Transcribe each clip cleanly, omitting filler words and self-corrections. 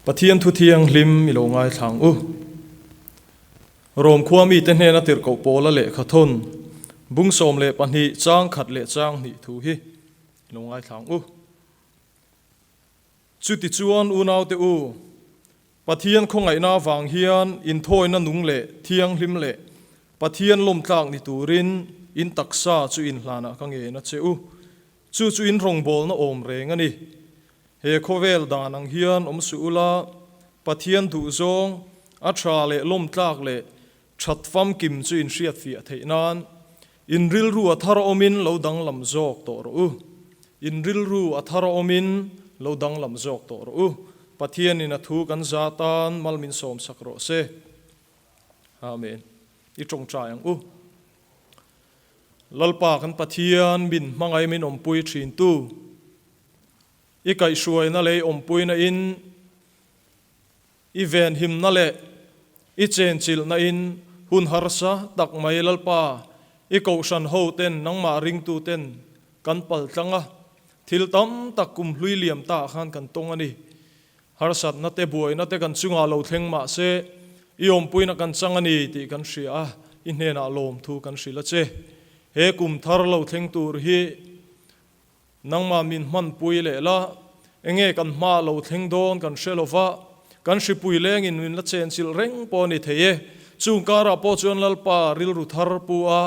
Pathian thu thianghlim i lo ngaithla ang u. Rom khua mite hnena tirhkoh Paula lehkha thawn bung 12 chang khat leh chang hnih thu hi i lo ngaithla ang u. Chutichuan unaute u, Pathian khawngaihna avang hian inthawina nung leh thianghlim leh Pathian lawmtlak ni turin in taksa chu inhlanah ka ngen a che u. Chu chu in rawngbawlna awm reng a ni. He khawvel dan ang hian awm suh ula, Pathian duhzawng, a tha leh lawmtlak leh that famkim chu in hriatfiah theih nan in rilru a thar awmin lo danglam zawk tawh rawh u. In rilru a thar awmin lo danglam zawk tawh rawh u. Pathianin a thu kan za tan mal min sawmsak rawh se. Amen. I tawngtai ang u. Lalpa kan Pathian min hmangaih min awmpui thin tu, i kaihhruaina leh i awmpuina in, i venhimna leh i chenchilhna in hun harsa tak mai Lalpa i kohhran ho ten nangmah ringtu ten kan pal tlang a, thil tam tak kum hlui liam ta ah khan kan tawng a ni. Harsatna te buaina te kan chungah lo thleng mah se, i awmpuina kan chang a ni tih kan hria a, i hnenah lawmthu kan hrilh a che. He kum thar lo thleng tur hi nangmah min hmanpui leh la, enge kan hma lo thleng dawn kan hre lo va, kan hripui lengin min la chenchilh reng pawh a ni thei e. Chung karah pawh chuan Lalpa rilru thar pu a,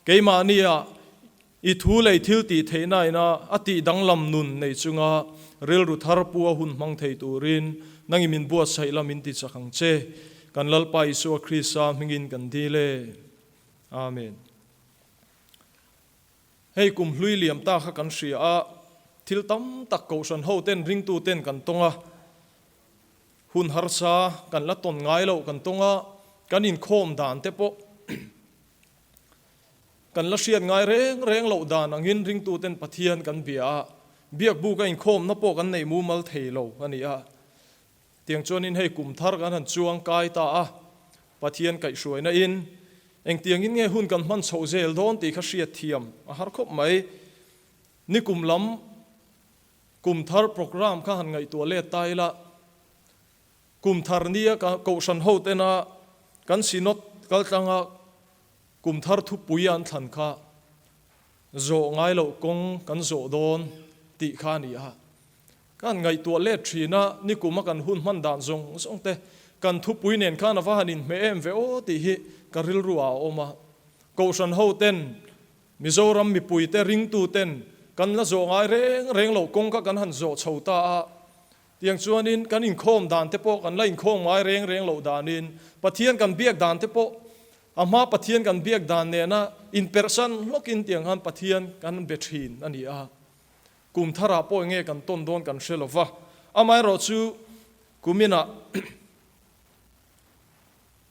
keimahnia I thu lei thil tih theihna ina a tih danglam nun nei chunga rilru thar pu a hun hmang thei turin nangin min buatsaih la min ti chak ang che. Kan Lalpa Isua Krista hmingin kan dil e. Amen. Hei kum hlui liam ta kha kan hria a, thil tam tak kohhran ho ten ringtu ten kan tawng a, hun harsa kan la tawn ngai loh kan tawng a, kan inkhawm dan te pawh Kan la hriat ngai reng reng loh dan angin ringtuten Pathian kan bia a, biakbuk a inkhawmna pawh kan nei mumal thei lo a ni a. Tiang chuanin hei kum thar kan han chuang kai ta a, Pathian kaihhruaina in engtiangin nge hun kan hman chhoh zel dawn tih kha hriat thiam a har khawp mai. Nikum lam kum thar programme kha han ngaihtuah let ta ila, kum thar nia kohhran ho tena kan synod kaltlanga Kum thar thupui an thlan kha zawh ngai loh kawng kan zawh dawn tih kha a ni a. Kan ngaihtuah let thin a, nikum a kan hun hman dan zawng zawng te kan thupui nen khan a va han inhmeh em ve aw tih hi ka rilru ah a awm a. Kohhran ho ten, Mizoram mipui te, ringtu ten kan la zawh ngai reng reng loh kawng kha kan han zawh chho ta a. Tiang chuanin kan inkhawm dan te pawh kan la inkhawm ngai reng reng loh danin Pathian kan biak dan te pawh a hma Pathian kan biak dan nena inperhsan hlawkin tiang khan Pathian kan be thin a ni a. Kum tharah pawh enge kan tawn dawn kan hre lova. Amaherawhchu kuminah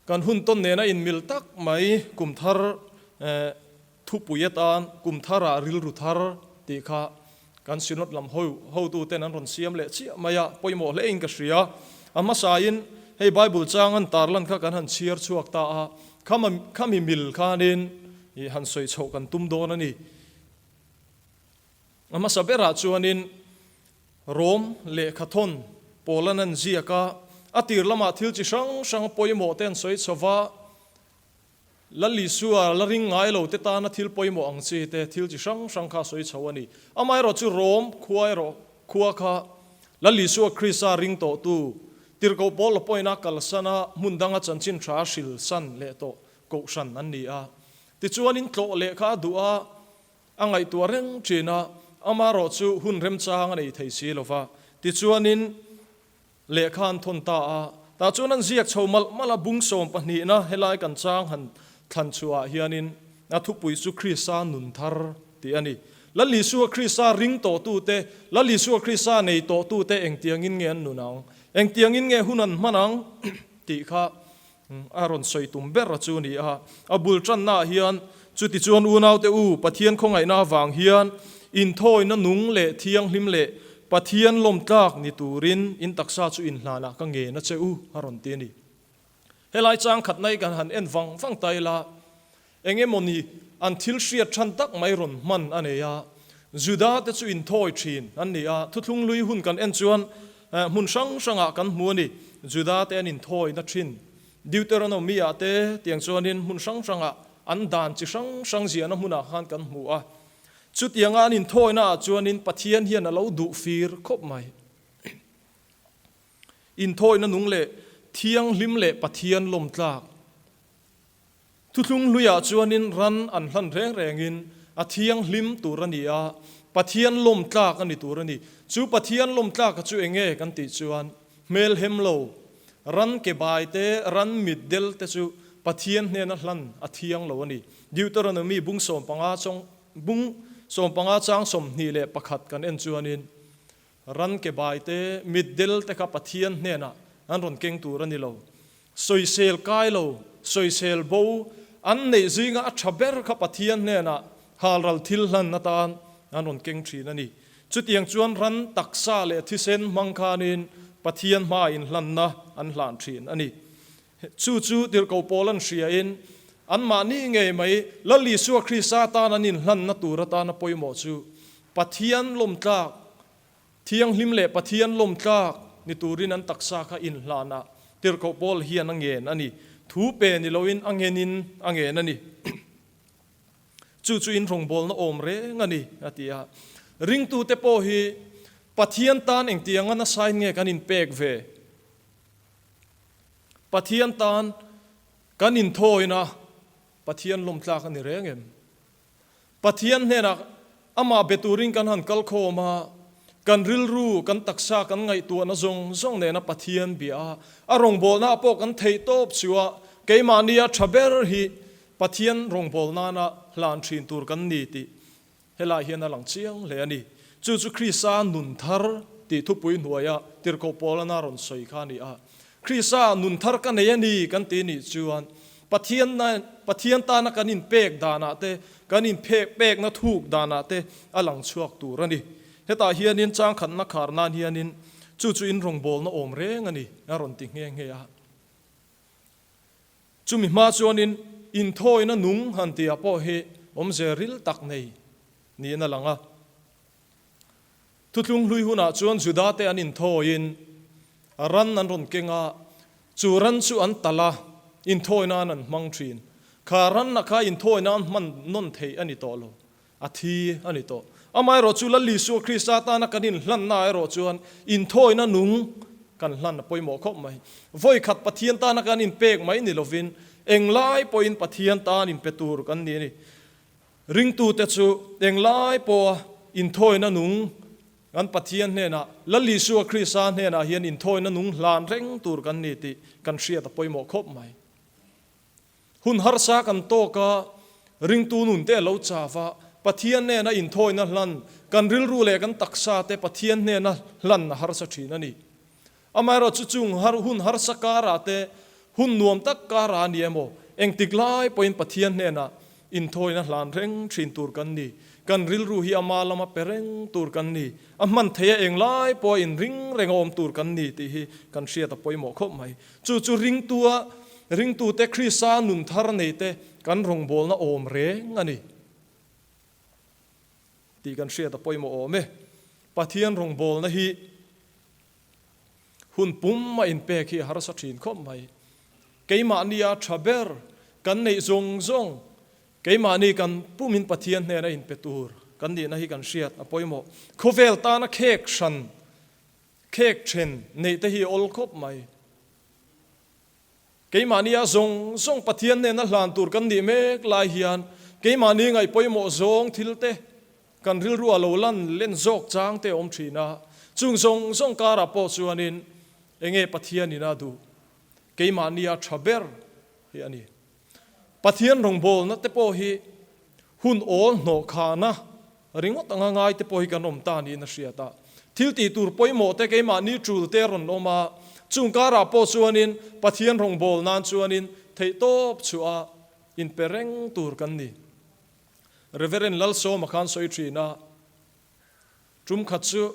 kan hun tawn nena inmil tak mai kum thar thupui atan kum tharah rilru thar tih kha kan Synod lam hotuten an rawn siam leh chiah mai a, pawimawh hle in ka hria. A hmasain hei Bible chang an tarlan kha kan han chhiar chhuak ta a, khami mil khanin han sawi chhoh kan tum dawn a ni. A hmasa berah chuanin Rom lehkhathawn Paula'n an ziak a, a tir lamah thil chi hrang hrang pawimawh te an sawi chho va, Lal Isua la ring ngai lo te tana thil pawimawh ang chi te thil chi hrang hrang kha a sawi chho a ni. Amaherawh chu Rom khua erawh khua kha Lal Isua Krista ring tawhtu tirhkoh Paula pawhin a kalsan a, hmun danga chanchin tha a hril san leh tawh kohhran an ni a. Tichuanin tlawh leh kha a duh a, a ngaihtuah reng thin a, amaherawh chu hun remchang a nei thei si lo va. Tichuanin. Lehkha an thawn ta a, tah chuan an ziak chho malh malh a, bung sawmpahnihna helai kan chang han thlan chhuahah hianin a thupui chu Krista nun thar tih a ni. Lal Isua Krista ring tawhtute, Lal Isua Krista nei tawhtute engtiangin nge an nun ang, engtiangin nge hun an hman ang tih kha a rawn sawi tum ber a chu a ni a. A bul tannaah hian, Chutichuan unaute u, Pathian khawngaihna avang hian inthawina nung leh thianghlim leh Pathian lawmtlak ni turin in taksa chu inhlanah ka ngen a che u, a rawn ti a ni. Helai chang khat nai kan han en vang vang ta ila, eng emawni an thil hriat than tak mai rawn hman a nei a, Juda te chu inthawi thin an ni a, thuthlung lui hun kan en chuan. hmun hrang hrangah kan hmu a ni. Juda te an inthawina thin. Deuteronomy-ah te tiang chuanin hmun hrang hrangah an dan chi hrang hrang ziahna hmunah khan kan hmu a. Chutianga an inthawinaah chuanin Pathian hian a lo duh fir khawp mai. Inthawina nung leh thianghlim leh Pathian lawmtlak. Thuthlung hluiah chuanin ran an hlan reng rengin a thianghlim tur a ni a, Pathian lawmtlak a ni tur a ni. Chu Pathian lawmtlaka chu eng nge kan tih chuan hmelhem lo, ran ke bai te, ran mit del te chu Pathian hnena hlan a thiang lo a ni. Deuteronomy bung 15 chawng bung 15 chang 21 kan en chuanin Ran ke bai te, mitdel te kha Pathian hnenah an rawn keng tur a ni lo. Sawisel kai lo, sawisel bo, an neih zinga a tha ber kha Pathian hnenah halral thil hlan atan an rawn keng thin a ni. Chutiang chuan ran taksa leh thisen hmang khanin Pathian hmaah inhlanna an hlan thin a ni. Chu chu tirhkoh pawl an hriain anmahni ngei mai Lal Isua Krista tan an inhlanna tur atana pawimawh chu Pathian lawmtlak, thianghlim leh Pathian lawmtlak ni turin an taksa kha inhlanah tirhkoh pawl hian a ngen a ni. Thu pe ni loin a ngenin a ngen a ni. Chu chu in rawngbawlna awm reng a ni, a ti a. Ringtute pawh hi Pathian tan engtianga nasain nge kan inpek ve? Pathian tan kan inthawina Pathian lawmtlak a ni reng em? Pathian hnenah amah be turin kan han kal khawm a, kan rilru, kan taksa, kan ngaihtuahna zawng zawng nena Pathian bia a, a rawngbawlnaah pawh kan theih tawp chu a, keimahnia tha ber hi Pathian rawngbawlnana hlan thin tur kan ni tih Helai hian a lang chiang hle a ni. Chu chu Krista nun thar tih thupui hnuaia Tirhkoh Paulana rawn sawi kha a ni a. Krista nun thar ka nei a ni kan ti nih chuan Pathian Pathian tana kan inpek danah te, kan inphek pekna thuk danah te a lang chhuak tur a ni. Hetah hianin changkhatna khar nan hianin chu chu in rawngbawlna awm reng a ni a rawn ti nghe nghe a. Chumi hma chuanin inthawina nung han tihah pawh hi awmze ril tak nei niin a lang a. Thuthlung hlui hunah chuan Judate an inthawiin ran an rawn keng a, chu ran chu an talh a, inthawi nan an hmang thin. Kha ranna kha inthawi nan hman nawn theih a ni tawh lo, a thi a ni tawh. Amaherawhchu Lal Isua Krista tana kan inhlanna erawh chuan inthawina nung kan hlan a pawimawh khawp mai. Vawikhat Pathian tana kan inpek mai ni lovin englai pawhin Pathian tan inpe tur kan ni a ni. Ringtute chu englai pawha inthawina nung kan Pathian hnenah, Lal Isua Krista hnenah hian inthawina nung hlan reng tur kan ni tih kan hriat a pawimawh khawp mai. Hun harsa kan tawk a, ringtu nun te a lo chav a, Pathian hnena inthawina hlan, kan rilru leh kan taksa te Pathian hnena hlan a harsa thin a ni. Amaherawh chu chung hun harsa karah te, hun nuam tak karah a ni emaw, engtik lai pawhin Pathian hnena inthawina hlan reng thin tur kan ni. Kan rilru hi ama lama pe reng tur kan ni. A hman theia eng lai pawha inring reng a awm tur kan ni tih hi kan hriat a pawimawh khawp mai. Chu chu ringtua ringtute Krista nun thar neite kan rawngbawlna awm reng a ni tih kan hriat a pawimawh awm e. Pathian rawngbawlna hi hun pum a inpek hi a harsa thin khawp mai. Keimahnia tha ber kan neih zawng zawng, keimahni kan pumin Pathian hnena inpe tur kan nihna hi kan hriat a pawimawh. Khawvel tana khek hran Khek then neih te hi awl khawp mai. Keimahni a zawng zawng Pathian hnena hlan tur kan nih mek lai hian keimahni ngaih pawimawh zawng thil te kan rilru a lo lan len zawk chang te a awm thin a. Chung zawng zawng karah pawh chuanin enge Pathianin a duh keimahni a tha ber hi a ni. Pathian rawngbawlna te pawh hi hun awl hnawhkhahna ringawt anga ngai te pawh hi kan awm ta niin a hriat a. Thil tih tur pawimawh te keimahni tul te a rawn awm a, chung karah pawh chuanin Pathian rawngbâwl nan chuanin theihtawp chhuah a inpe reng tur kan ni. Reverend Lalsawma khan sawi thin a, tum khat chu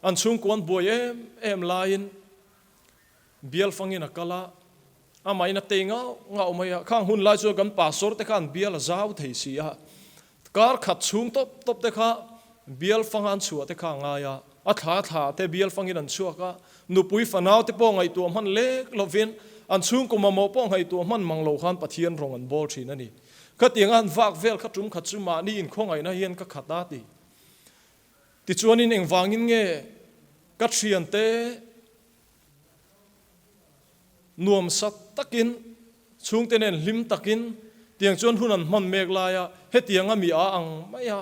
an chhungkuan buai em em laiin Bial fangin a kal a, amahin a tei ngauh ngauh mai a, khang hun lai chuan kan pastor te khan bial a zau thei si a, kar khat chhung tawp tawp te kha bial fanga an chhuah te kha a ngai a. A thla thla te bial fangin an chhuak a, nupui fanau te pawh ngaihtuah hman lek lovin an chhungkaw mamawh pawh ngaihtuah hman mang lo khan Pathian rawng an bawl thin a ni. Khatianga an vak vel kha tum khat chu mahni inkhawngaihna hian ka khat a ti. Tichuanin engvangin nge ka thiante Nuamsa takin, chhungte nen hlim takin tiang chuan hun an hman mek laia hetianga mi a ang maia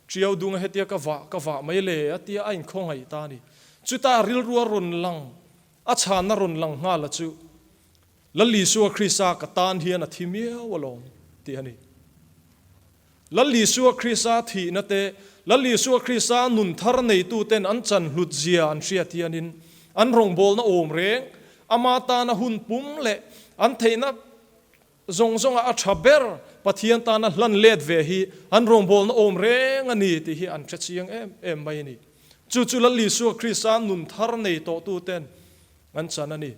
Tiau dunga hetia ka vah ka vah mai le a tia a inkhawngaih ta a ni. Chuta rilru a rawn lang, a chhanna rawn lang nghal a chu, Lal Isua Krista ka tan hian a thi miau alawm tih a ni. Lal Isua Krista thihna te, Lal Isua Krista nun thar neituten an chan hlut zia an hriat hianin an rawngbawlna awm reng, ama tana hun pum leh an theihna zawng zawnga a tha ber Pathian tana hlan let ve hi an rawngbawlna awm reng a ni tih hi an hre chiang em em mai a ni. Chu chu Lal Isua Krista nun thar nei tawhtuten an chan a ni.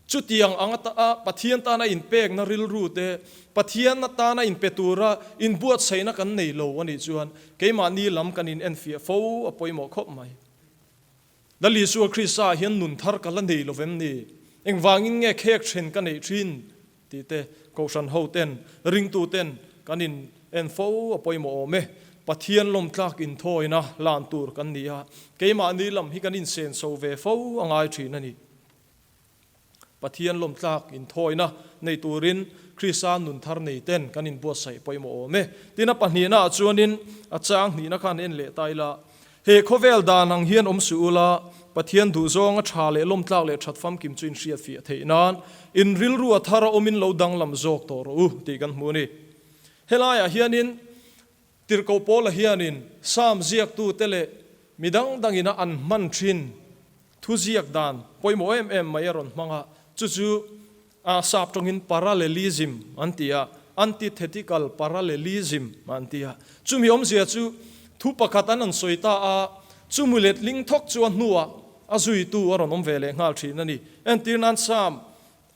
Chutiang ang ata Pathian tana inpekna rilru te, Pathian atana inpe tura inbuatsaihna kan nei lo a nih chuan keimahni lam kan in enfiah fo a pawimawh khawp mai. Lal Isua Krista ah hian nun thar ka la nei lo vem ni? Engvangin nge khek then ka neih thin? Tih te Kohhran ho ten, ringtu ten kan in en fo a pawimawh awm e. Pathian lawmtlak inthawina hlan tur kan ni a, keimahni lam hi kan insenso ve fo a ngai thin a ni. Pathian lawmtlak inthawina nei turin Krista nun thar nei ten kan inbuatsaih pawimawh awm e. Tin a pahnihna ah chuanin a chang hnihna khan en leh ta ila, He khawvel dan ang hian awm suh ula, Pathian duhzawng a tha leh lawmtlak leh that famkim chu inhriatfiah theih nan in rilru a thar a awmin lo danglam zawk tawh rawh u tih kan hmu a ni. Helaiah hianin Tirhkoh Paula hianin Psalm ziaktute leh mi dang dangina an hman thin Thuziak dan pawimawh em em mai a rawn hmang a, chu chu a sap tawngin parallelism an ti a, antithetical parallelism an ti a. Chumi awmzia chu thu pakhat an han sawi ta a, chumi letling thawk chu a hnuah a zuitu a rawn awm ve leh nghal thin a ni. Entir nan Psalm,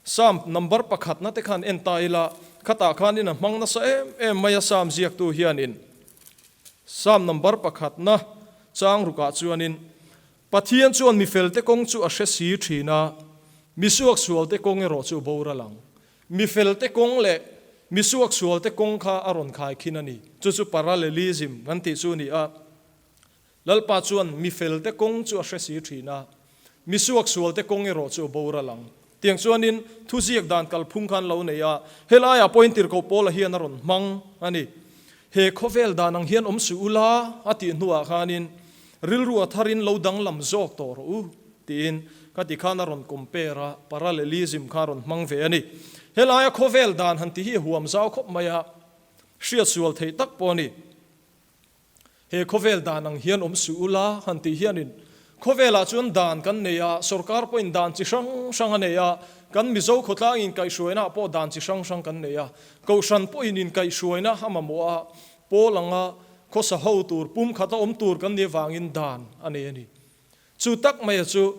Psalm number pakhatna te khan en ta ila, khatah khanin a hmang nasa em em mai a Psalm ziaktu hianin Psalm number pakhatna chang rukah chuanin Pathian chuan mi felte kawng chu a hre si thin a, mi suaksualte kawng erawh chu boral ang. Mi felte kawng leh mi suaksualte kawng kha a rawn khai khin a ni. Chu chu parallelism kan tih chu a ni a. Lalpa chuan mi felte kawng chu a hre si thin a, mi suaksualte kawng erawh chu boral ang. Tiang chuanin thuziak dan kalphung khan lo nei a, helaiah pawhin Tirhkoh Paula hian a rawn hmang a ni. He khawvel dan ang hian awm suh ula a tih hnuah khanin rilru a tharin lo danglam zawk tawh rawh u tiin ka ti khan a rawn compare a, parallelism kha a rawn hmang ve a ni. Helaia khawvel dan han ti hi a huam zau khawp mai a, hriatsual theih tak pawh a ni. He khawvel dan ang hian awm suh ula han tih hianin khawvelah chuan dan kan nei a, sorkar pawhin dan chi hrang hrang a nei a, kan Mizo khawtlang inkaihhruainaah pawh dan chi hrang hrang kan nei a, Kohhran pawhin inkaihhruaina a mamawh a, pawl anga khawsa ho tur, pumkhata awm tur kan nih avangin dan a nei a ni. Chu tak mai a chu,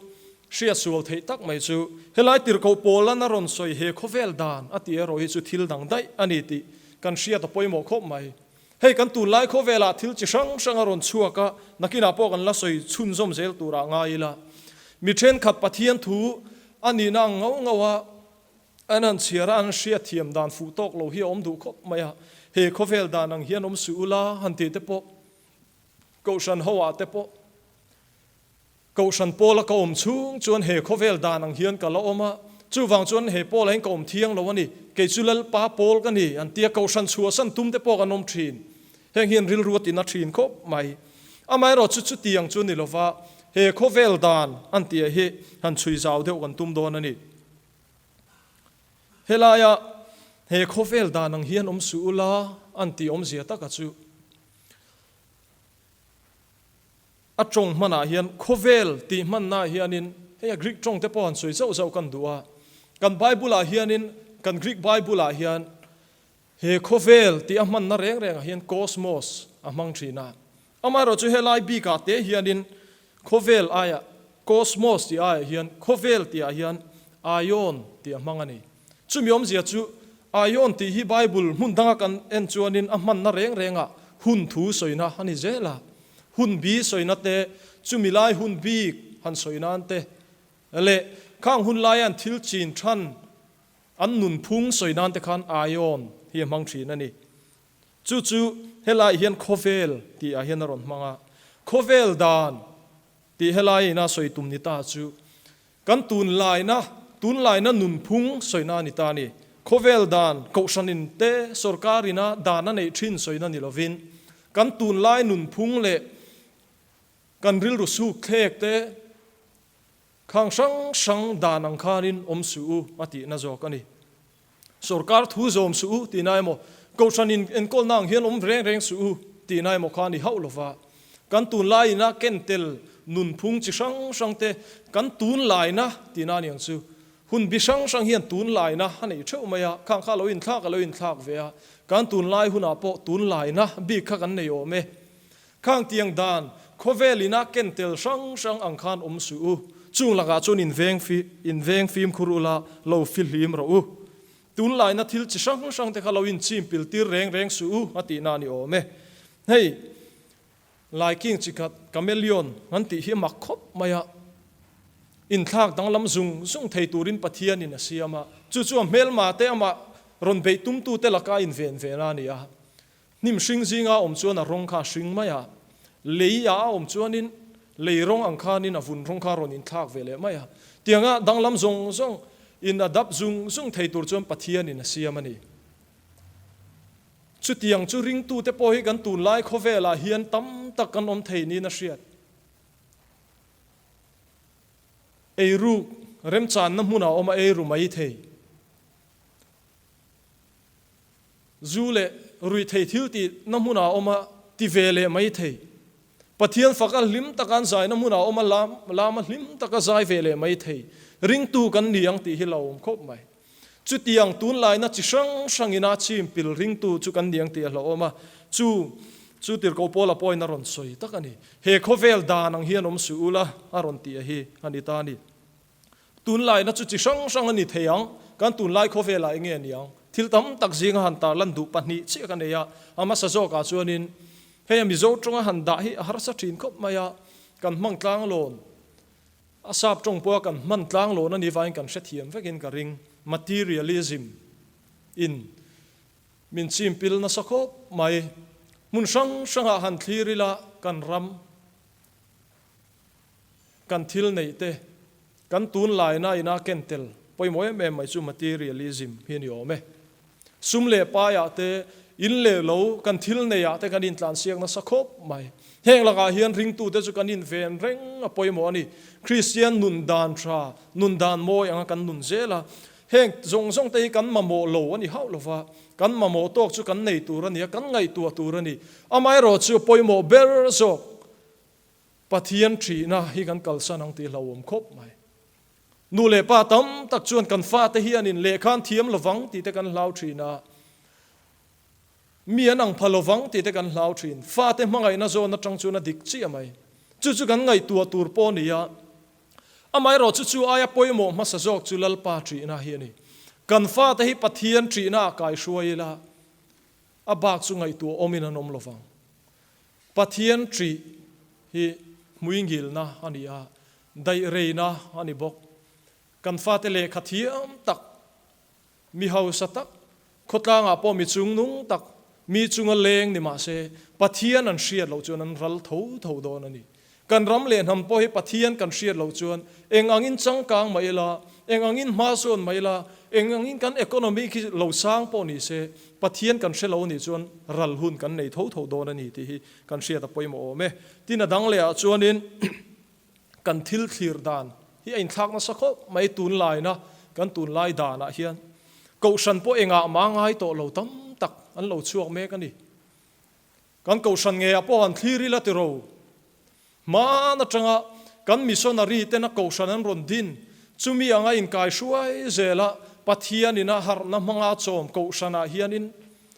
hriat sual theih tak mai chu, helai tirhkoh Paula'n a rawn sawi he khawvel dan a tih erawh hi chu thil dang daih a ni tih kan hriat a pawimawh khawp mai. Hei kan tunlai khawvelah thil chi hrang hrang a rawn chhuak a, nakinah pawh kan la sawi chhunzawm zel turah ngai ila. Mi thenkhat Pathian thu a nihna ang ngau ngau a, an han chhiar a, an hriat thiam dan fuh tawk lo hi a awm duh khawp mai a, he khawvel dan ang hian awm suh ula han tih te pawh Kohhran ho ah te pawh Kohhran pawla ka awm chhung chuan he khawvel dan ang hian ka la awm a, chuvang chuan he pawlah hian ka awm thiang lo a ni, kei chu Lalpa pawl ka ni an tia Kohhran chhuahsan tum te pawh kan awm thin. Heng hian rilru a tina thin khawp mai. Amaherawh chu chutiang chu ni lova he khawvel dan an tih hi han chhui zau deuh kan tum dawn a ni. Helaia he khawvel dan ang hian awm suh ula an tih awmzia taka chu. A tawng hmanah hian khawvel tih hmannaah hianin hei a Greek tawng te pawh han sawi zauh zauh kan duh a. Kan Bible-ah hianin, kan Greek Bible-ah hian he khawvel tih a hmanna reng rengah hian kosmos a hmang thin a. Amaherawhchu helai bikah te hianin khawvel aiah kosmos tih aiah hian khawvel tihah hian aion tih a hmang a ni. Chumi awmzia chu aion tih hi Bible hmun danga kan en chuanin a hmanna reng rengah hun thu sawina a ni zel a. Hun bi sawina te, chumi lai hun bik han sawi nan te leh khang hun laia an thil chin than an nunphung sawi nan te khan aion hi a hmang thin a ni. Chu chu helaiah hian khawvel tih ah hian a rawn hmang a, khawvel dan tih helai ina sawi tum ni ta chu kan tunlaina, tunlaina nunphung sawina a ni ta a ni. Khawvel dan, kohhranin te sorkar ina dan a neih thin sawina ni lovin, kan tunlai nunphung leh kan rilru suk thlek te Khang hrang hrang dan ang khanin awm suh u a tihna zawk a ni. Sorkar thu zawm suh u tihna emaw, Kohhran in enkawlna ang hian awm reng reng suh u tihna emaw kha a ni hauh lova. Kan tunlaiina ken tel nunphung chi hrang hrang te kan tunlaina tihna a ni ang chu. Hun bi hrang hrang hian tunlaina a nei theuh mai a, khang kha a lo inthlak a lo inthlak ve a, kan tunlai hunah pawh tunlaina bik kha kan nei awm e. Khang tiang dan, khawvel ina ken tel hrang hrang ang khan awm suh u. Chung lakah chuan in veng fi, in veng fimkhur ula, lo fihlim rawh u. Tunlaina thil chi hrang hrang te kha lo in chim pil tir reng reng suh u, a tihna a ni awm e. Hei, Laiking chi khat, chameleon, an tih hi a mak khawp mai a. Inthlak danglam zung zung thei turin Pathianin a siam a. Chu chu a hmelma te amah rawn beih tumtute laka inven vena a ni a. Hnim hring zinga a awm chuan a rawng kha a hring mai a, lei ah a awm chuanin lei rawng ang khanin a vun rawng kha a rawn inthlak ve leh mai a. Tianga danglam zawng zawng in a dap zung zung thei tur chuan Pathianin a siam a ni. Chutiang chu ringtute pawh hi kan tunlai khawvelah hian tam tak kan awm thei niin a hriat. Eiruk remchanna hmunah a awm a eiru mai thei. Zu leh ruihthei thil tih na hmunah a awm a ti ve leh mai thei. Pathian fak a hlim taka an zai na hmunah a awm a lam lam a hlim taka zai ve leh mai thei. Ringtu kan ni ang tih hi la awm khawp mai. Chutiang tunlaina chi hrang hrangin a chim pil ringtu chu kan ni ang tih a hlauhawm a, chu chu tirhkoh Paula pawhin a rawn sawi tak a ni. He khawvel dan ang hian awm suh ula a rawn tih a hi a ni ta a ni. Tunlaina chu chi hrang hrang a ni thei ang, kan tunlai khawvelah eng nge a ni ang? Thil tam tak zinga han tarlan duh pahnih chiah ka nei a, a hmasa zawkah chuanin hei a Mizo tawnga han dah hi a harsa thin khawp mai a, kan hmang tlanglawn, a sap tawng pawha kan hman tlanglawn a nih vangin kan hrethiam vekin ka ring, materialism in min chimpil nasa khawp mai, hmun hrang hrangah han thlir ila kan ram. Kan thil neih te, kan tunlaina ina ken tel pawimawh em em mai chu materialism hi a ni awm e. Sum leh paiah te, in leh lo, kan thil neihah te kan intlansiak nasa khawp mai. Heng lakah hian ringtute chu kan inven reng a pawimawh a ni. Kristian nun dan tha, nun dan mawi anga kan nun zel a. Heng zawng zawng te hi kan mamawh lo a ni hauh lova, kan mamawh tawk chu kan nei tur a ni a, kan ngaihtuah tur a ni. Amaherawh chu pawimawh ber zawk Pathian ṭhihna hi kan kalsan ang tih hlauhawm khawp mai. Nu leh pa tam tak chuan kan fate hianin lehkha an thiam lovang tih te kan hlau ṭhin a, mi an ang pha lovang tih te kan hlau ṭhin. Fate hmangaihna zawn aṭang chuan a dik chiah mai. Chu chu kan ngaihtuah tur pawh a ni a. Amaherawh chu chu aia pawimawh hmasa zawk chu Lalpa ṭhihna hi a ni. Kan fate hi Pathian ṭhihna ah kaihruai ila, a bak chu ngaihtuah awmin an awm lovang. Pathian ṭih hi hmuingilna a ni a, daihreina a ni bawk. Kan fate lehkha thiam tak, mi hausa tak, khawtlangah pawh mi chungnung tak, mi chunga leng ni mah se, Pathian an hriat loh chuan an ral tho tho dawn a ni. Kan ram leh hnam pawh hi Pathian kan hriat loh chuan eng angin changkang mah ila, eng angin hma sawn mah ila, eng angin kan economy khi lo sang pawh ni se, Pathian kan hre lo nih chuan ral hun kan nei tho tho dawn a ni tih hi kan hriat a pawimawh awm e. Tin a dang leh ah chuanin kan thil thlir dan hi a inthlak nasa khawp mai tunlaina kan tunlai danah hian Kohhran pawh engah mah ngai tawh lo tam tak an lo chhuak mek a ni. Kan kohhran ngeiah pawh han thlir ila tiro. Hmaan atanga kan missionary tena kohhran an rawn din, chumi anga inkai hruai zela Pathianin a harhna hmanga chawm kohhranah hianin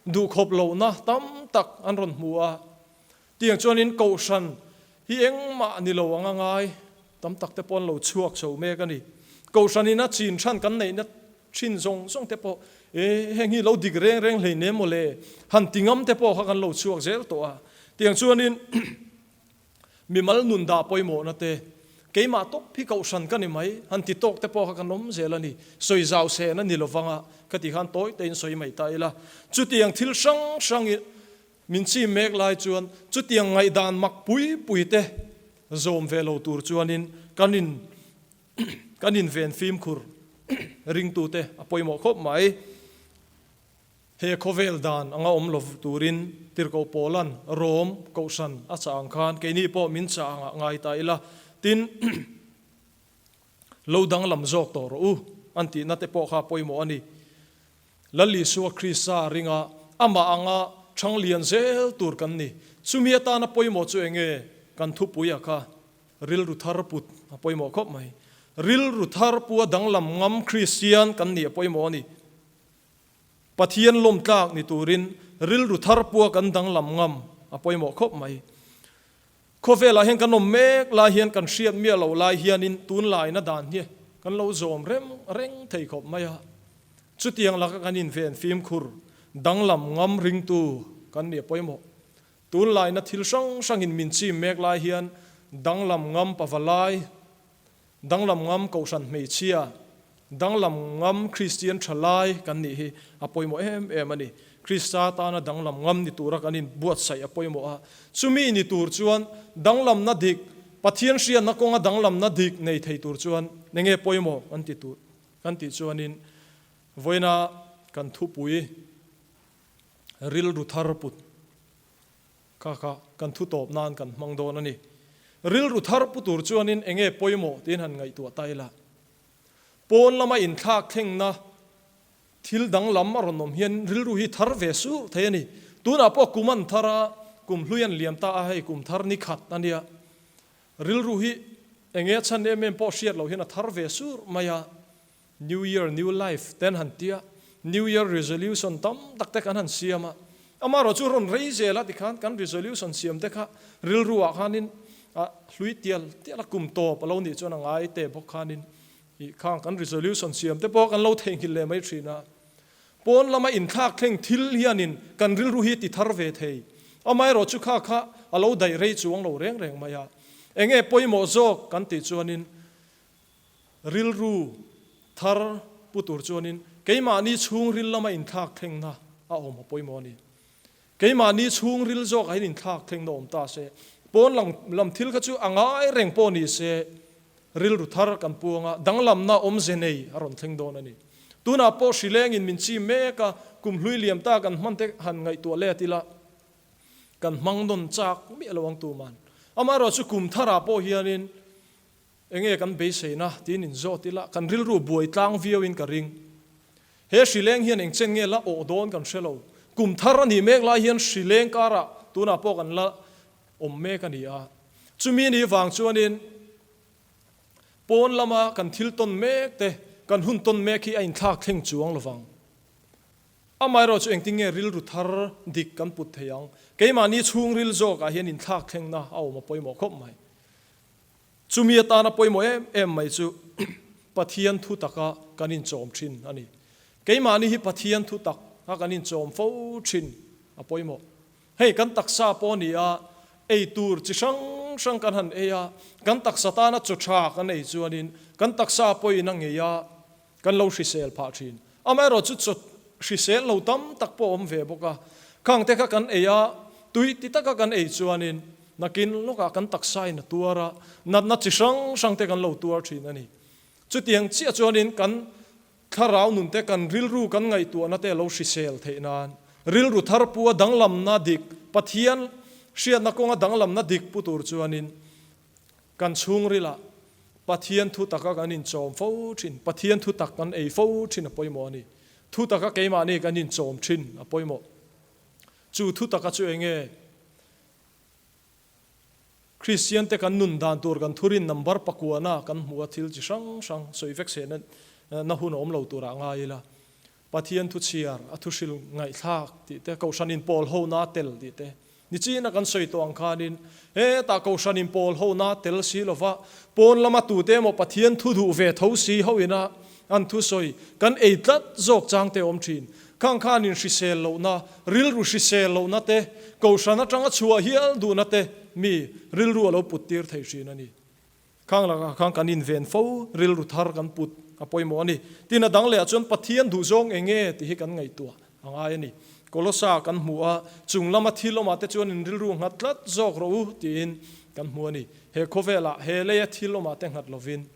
duhkhawp lohna tam tak an rawn hmu a. Tiang chuanin kohhran hi engmah ni lo anga ngai tam tak te pawh an lo chhuak chho mek a ni. Kohhranin a chin hran kan neihna Thin zawng zawng te pawh, E, heng hi lo dik reng reng hlei nem maw le, han ti ngam te pawh kha kan lo chhuak zel tawh a. Tiang chuanin Mimal nun dah pawimawhna te, keimah tawp hi kohhran ka ni mai, han ti tawk te pawh kha kan awm zel a ni. Sawi zau sen a ni lovang a, khati khan tawi tein sawi mai ta ila. Chutiang thil hrang hrang min chim mek lai chuan chutiang ngaihdan mak pui pui te zawm ve lo tur chuanin kan in kan inven fimkhur ringtute a pawimawh khawp mai. He khawvel dan anga awm lo turin Tirhkoh Paula'n Rom kohhran a chah ang khan keini pawh min chah angah ngai ta ila, tin, lo danglam zawk tawh rawh u an tihna te pawh kha pawimawh a ni. Lal Isua Krista ringa amah anga chhang lian zel tur kan ni. Chumi atana pawimawh chu enge kan thupui a kha rilru thar put a pawimawh khawp mai. Rilru thar pua danglam ngam Kristian kan nih a pawimawh a ni. Pathian lawmtlak ni turin rilru thar pua kan danglam ngam a pawimawh khawp mai. Khawvelah hian kan awm mek lai hian kan hriat miah loh lai hianin tunlaina dan hi kan lo zawm rem reng thei khawp mai a. Chutiang laka kan inven fimkhur danglam ngam ringtu kan nih a pawimawh. Tunlaina thil hrang hrangin min chim mek lai hian danglam ngam pavalai Danglam ngam Kohhran hmeichhia, danglam ngam Kristian thalai kan nih hi a pawimawh em em a ni. Krista tana danglam ngam ni tura kan inbuatsaih a pawimawh a. Chumi ni tur chuan danglamna dik, Pathian hriatna kawnga danglamna dik nei thei tur chuan eng nge pawimawh kan ti tur kan tih chuanin vawiina kan thupui rilru thar put Kha kha kan thu tawp nan kan hmang dawn a ni. Rilru thar pu tur chuanin eng nge pawimawh tiin han ngaihtuah ta ila. Pawn lama inthlak thlengna thil danglam a rawn awm hian rilru hi thar ve sur thei a ni. Tunah pawh kum an thar a, kum hlui an liam ta a, hei kum thar ni khat a nia. Rilru hi eng nge a chhan em em pawh hriat loh hian a thar ve sur mai a. New Year, New Life te an han ti a, New Year Resolution tam tak te kan han siam a, amaherawh chu rawn rei zel a tikhan kan resolution siam te kha rilru ah khanin a hlui tial tial a, kum tawp a lo nih chuan a ngai te bawk khanin ih khang kan resolution siam te pawh kan lo theihnghilh leh mai thin a. Pawn lama inthlak thleng thil hianin kan rilru hi ti thar ve thei, amaherawh chu kha kha a lo daih rei chuang lo reng reng mai a, enge pawimawh zawk kan tih chuanin Rilru thar pu tur chuanin keimahni chhungril lama inthlak thlengna a awm a pawimawh a ni. Keimahni chhungril zawkah hian inthlak thlengna awm ta se, pawn lang lam thil kha chu a ngai reng pawh ni se, rilru thar kan puang a, danglamna awmze nei a rawn thleng dawn a ni. Tunah pawh hrilengin min chim mek a, kum hlui liam ta kan hman te han ngaihtuah let ila, kan hmang nawn chak miah lo ang tuman. Amaherawhchu kum tharah pawh hianin Enge kan beiseina tiin inzawt ila, kan rilru buai tlang viauin ka ring. He hrileng hian eng chen nge la awh dawn kan hre lo. Kum thar a nih mek lai hian hrileng karah tunah pawh kan la awm mek a ni a. Chumi ni vang chuanin pawn lama kan thil tawn mek te, kan hun tawn mek hi a inthlak thleng chuang lovang. Amaherawh chu engtin nge rilru thar dik kan put thei ang? Keimahni chhungril zawkah hian inthlak thlengna a awm a pawimawh khawp mai. Chumi atana pawimawh em em mai chu Pathian thu taka kan inchawm thin a ni. Keimahni hi Pathian thu tak a kan inchawm fo thin a pawimawh. Hei kan taksa pawh a ni a, ei tur chi hrang hrang kan han ei a, kan taksa tana chaw tha kan ei chuanin kan taksa pawhin a ngei a, Kan lo hrisel phah thin. Amaherawh chu chaw hrisel lo tam tak pawh a awm ve bawk a. Khang te kha kan ei a, tui ti taka kan ei chuanin nakin lawkah kan taksain a tuar a, natna chi hrang hrang te kan lo tuar thin a ni. Chutiang chiah chuanin kan thlarau nun te, kan rilru kan ngaihtuahna te a lo hrisel theih nan rilru thar pu a danglamna dik, Pathian hriatna kawnga danglamna dik pu tur chuanin Kan chhungrilah Pathian thu taka kan inchawm fo thin, Pathian thu tak kan ei fo thin a pawimawh a ni. Thu taka keimahni kan inchawm thin a pawimawh. Chu thu taka chu enge Kristian te kan nun dan tur kan thurin number pakuana kan hmu a thil chi hrang hrang sawi vek sehna na hun a awm lo turah ngai ila. Pathian thu chhiar, a thu hril ngaihthlak tih te, Kohhran inpawl hona tel tih te. Nichina kan sawi tawh ang khanin, hetah Kohhran inpawl hona tel si lova, pawn lama tute emaw Pathian thu duh ve tho si ho ina an thu sawi kan ei tlat zawk chang te awm thin. Khang khanin hrisel lohna, rilru hrisel lohna te, Kohhran atanga chhuah hial duhna te. mi rilru a lo put tir thei thin a ni. Khang lakah khan kan inven fo, rilru thar kan put a pawimawh a ni. Tin, a dang lehah chuan Pathian duhzawng eng nge tih hi kan ngaihtuah a ngai a ni. Kolosa kan hmu a, chung lama thil awmah te chuan in rilru nghat tlat zawk rawh u tiin kan hmu a ni. He khawvelah he leia thil awmah te nghat lovin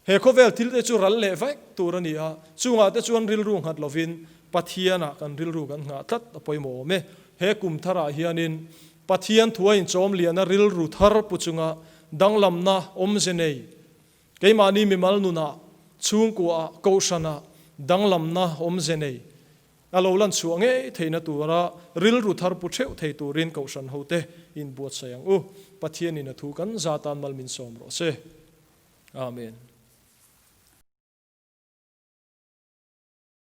He khawvel thil te chu ral leh vek tur a ni a, chungah te chuan rilru nghat lovin Pathianah kan rilru kan nghah tlat a pawimawh awm e. He kum tharah hianin Pathian thua inchawm liana rilru thar pu chunga danglamna awmze nei, keimahni mimal nunah, chhungkuaah, kohhranah danglamna awmze nei a lo lan chhuah ngei theihna tura rilru thar pu theuh thei turin kohhran hote inbuatsaih ang u. Pathianin a thu kan za tan mal min sawm rawh se. Amen.